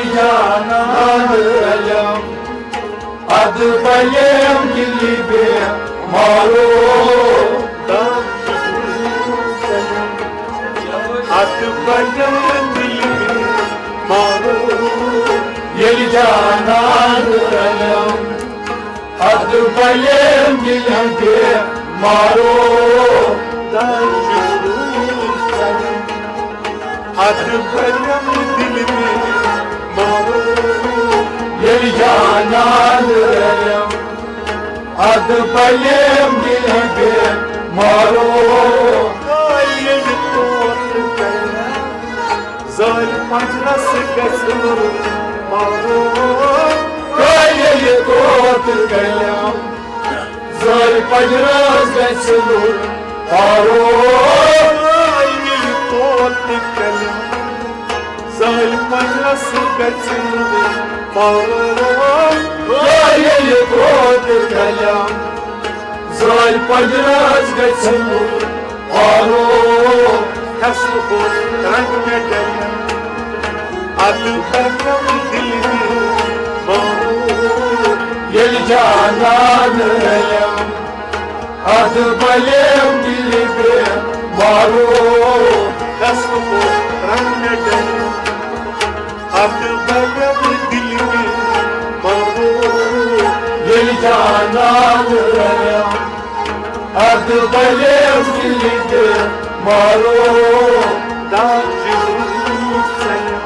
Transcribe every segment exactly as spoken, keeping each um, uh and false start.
جانان رلم، اد بلیم دلی بے مارو۔ اد بلیم دلی بے مارو۔ ییٚلہِ جانان رلم، اد بلیم دلی بے مارو۔ اد بلیم دلی بے مارو۔ ییٚلہِ جانان رلم، اد بلیم دلی بے مارو۔ ییٚلہِ توت کریم، زٲلۍ پنجرس گژھِ لوٚر مارو۔ ییٚلہِ توت کریم، زٲلۍ پنجرس گژھِ لوٚر مارو۔ ییٚلہِ توت کریم، زٲلۍ پنجرس گژھِ لوٚر مارو۔ ییٚلہِ توت کریم، زٲلۍ پنجرس گژھِ لوٚر مارو۔ فیصلہٕ کوٚر رنگ مےٚ ڈلیم، ادٕ بلیم دِلہِ مارو۔ ییٚلہِ جانان رلیم، اد بلیم دِلہِ مارو۔ فیصلہٕ کوٚر رنگ مےٚ ڈلیم، اد بلیم دِلہِ مارو۔ ییٚلہِ جانان رلیم، اد بلیم دِلہِ مارو۔ داغ چھِ روٗد ژلیم،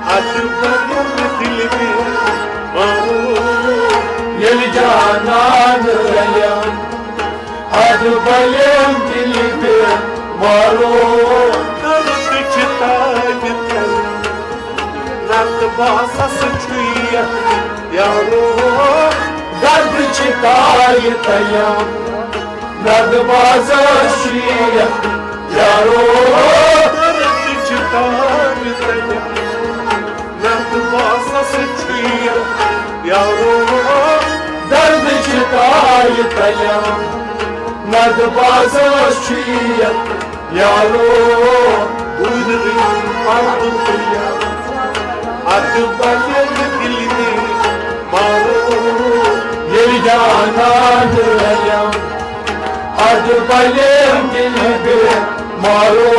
اد بلیم دِلہِ مارو۔ ییٚلہِ جانان رلیم، اد بلیم دِلہِ مارو۔ درد چھِ تاوِ تلیم، نتہٕ باسس چھُ یتھ یارو۔ درد چھِ تاوِ تلیم، نتہٕ باسس چھُ یتھ یارو۔ درد چھِ تاوِ تلیم، نتہٕ باسس چھُ یتھ یارو۔ درد چھِ تاوِ تلیم، نتہٕ باسس چھُ یتھ یارو۔ دوٗرِ پردٕ تُلیم، ادٕ بلیم دِلہِ مارو۔ ییٚلہِ جانان رلیم، اد بلیم دِلہِ مارو۔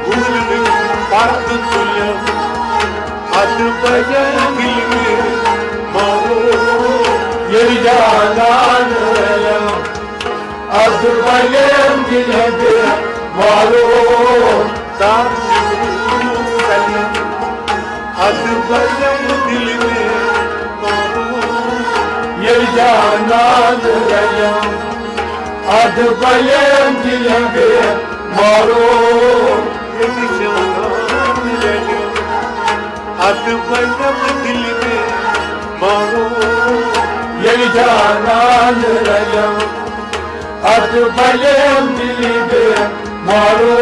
دوٗرِ پردٕ تُلیم، اد بلیم دِلہِ مارو۔ ییٚلہِ جانان رلیم، اد بلیم دِلہِ مارو۔ داغ چھِ روٗد ژلیم، اد بلیم دِلہِ مارو۔ ییٚلہِ جانان رلیم، اد بلیم دِلہِ مارو۔ ییٚلہِ جانان رلیم، اد بلیم دِلہِ مارو۔ ییٚلہِ جانان رلیم، اد بلیم دِلہِ مارو۔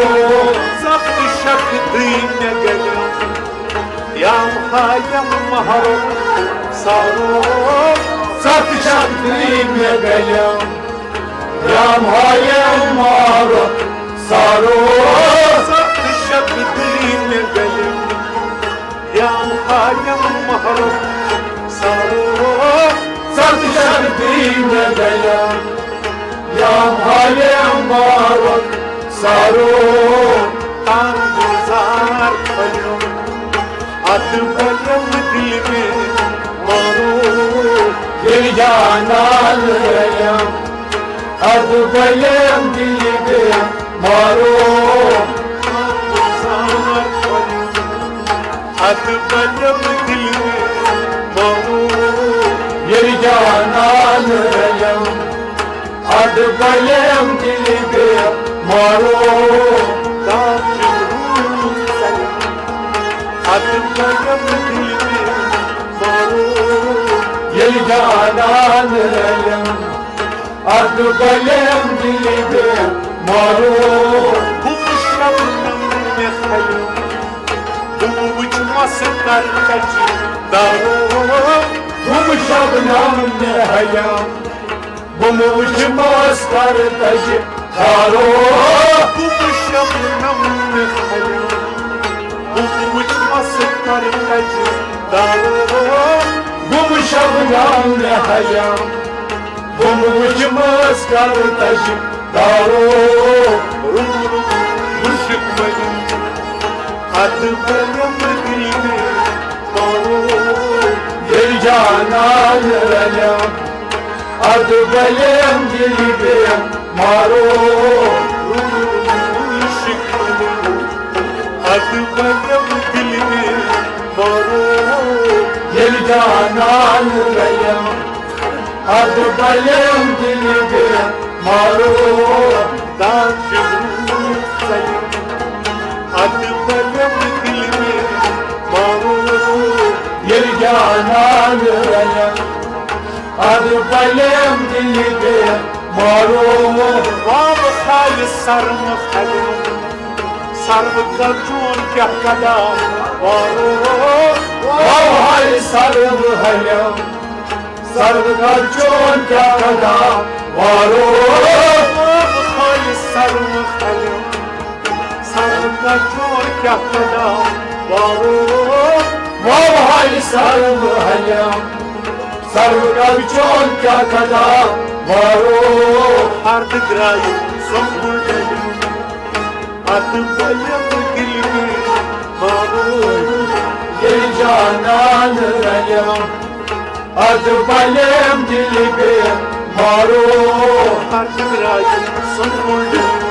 سخت شک دٕے مےٚ گلیم، یام ہایم مہرُک سارو۔ سخت شک دٕے مےٚ گلیم، یام ہایم مہرُک سارو۔ سخت شک دٕے مےٚ گلیم، یام ہایم مہرُک سارو۔ سخت شک دٕے مےٚ گلیم، یام ہایم مہرُک سارو۔ تام گُلزار پھٔلِم، ادٕ بلیم دِلہِ مارو۔ ییٚلہِ جانان رلیم، اد بلیم دِلہِ مارو۔ اد بلیم دِلہِ مارو۔ ییٚلہِ جانان رلیم، اد بلیم دِلہِ مارو۔ داغ چھِ روٗد ژلیم، اد بلیم دِلہِ مارو۔ ییٚلہِ جانان رلیم، اد بلیم دِلہِ مارو۔ ہُم شبنم مےٚ ہلیم، بہٕ وٕچھ مس کر کچہِ دارو۔ ہُم شبنم مےٚ ہلیم، بہٕ وٕچھ مس کر کچہِ دارو۔ ہُم شبنم مےٚ ہلیم، بہٕ وٕچھ مس کر کچہِ جان حیا، بُمہٕ وٕچھمَس کَرٕ تَشہِ دارو، روٗ روٗ مُشک ؤنِو، اَدٕ بَنَم دِل بے مارو۔ ییٚلہِ جانان رَلٮ۪م، اَدٕ بَلٮ۪م دِل بے مارو۔ روٗ روٗ مُشک ؤنِو، اَدٕ بَنَم دِل بے مارو۔ ییٚلہِ جانان رَلٮ۪م، اَدٕ بَلٮ۪م دِل بے مارو۔ داچ روٗح سَلٮ۪م، اَدٕ بَلٮ۪م دِل بے مارو۔ ییٚلہِ جانان رَلٮ۪م، اَدٕ بَلٮ۪م دِل بے مارو۔ وام خالہِ سَرٕ مُختلف، سَرٕ کا چون کیٛاہ قدا وارو۔ وام خالہِ سَرٕ مُختلف، سَرٕ کا چون کیٛاہ قدا وارو۔ وام خالہِ سَرٕ مُختلف، سَرٕ کا چون کیٛاہ قدا وارو۔ وام خالہِ سَرٕ مُختلف، سَرٕ کا چون کیٛاہ قدا وارو۔ ہر دِگرایہِ سۄمبُل ڈٔلِم، اَدٕ بَلٮ۪م دِل بے مارو۔ ییٚلہِ جانان رَلٮ۪م، اَدٕ بَلٮ۪م دِل بے مارو۔ ہر دِگرایہِ سۄمبُل ڈٔلِم،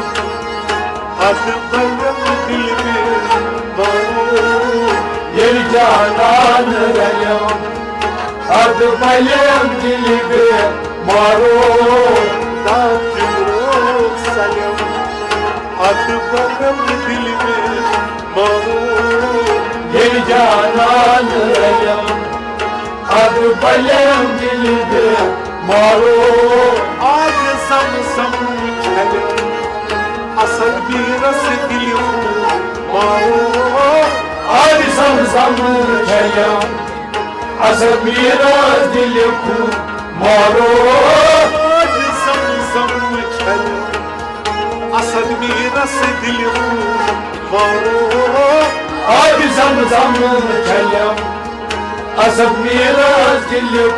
اَدٕ بَلٮ۪م دِل بے مارو۔ ییٚلہِ جانان رَلٮ۪م، اَدٕ بَلٮ۪م دِل بے مارو۔ داچ روٗح سَلٮ۪م، اَدٕ بَلٮ۪م دِل بے مارو۔ ییٚلہِ جانان رَلٮ۪م، اَدٕ بَلٮ۪م دِل بے مارو۔ آبِ زَم زَم چھَلٮ۪م، اَسَد میٖرَس دِل مارو۔ آبِ زَم زَم چھَلٮ۪م، اَسَد میٖرَس دِل مارو۔ آبِ زَم زَم چھَلٮ۪م، اَسَد میٖرَس دِل مارو۔ آبِ زَم زَم چھَلٮ۪م، اَسَد میٖرَس دِل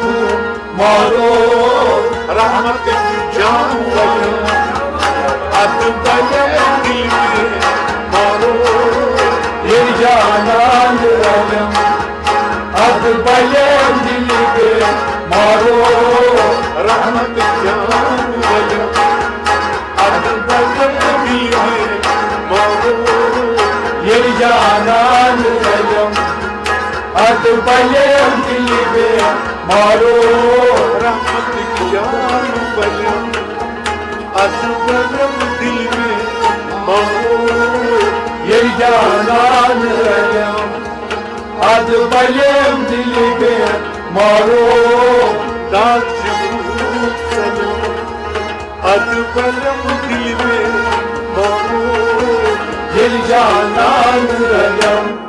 مارو۔ رحمت جان ولٮ۪م، اَدٕ بَلٮ۪م دِل بے مارو۔ ییٚلہِ جانان رَلٮ۪م، اَدٕ بَلٮ۪م دِل بے مارو۔ رحمت جان ولٮ۪م، اَدٕ بَلٮ۪م دِل بے مارو۔ ییٚلہِ جانان رَلٮ۪م، اَدٕ بَلٮ۪م دِل بے مارو۔ رحمت جان ولٮ۪م، اَدٕ بَلٮ۪م دِل بے مارو۔ ییٚلہِ جانان رَلٮ۪م، اَدٕ بَلٮ۪م دِل بے مارو۔ داچ روٗح سَلٮ۪م، اَدٕ بَلٮ۪م دِل بے مارو۔ ییٚلہِ جانان رَلٮ۪م،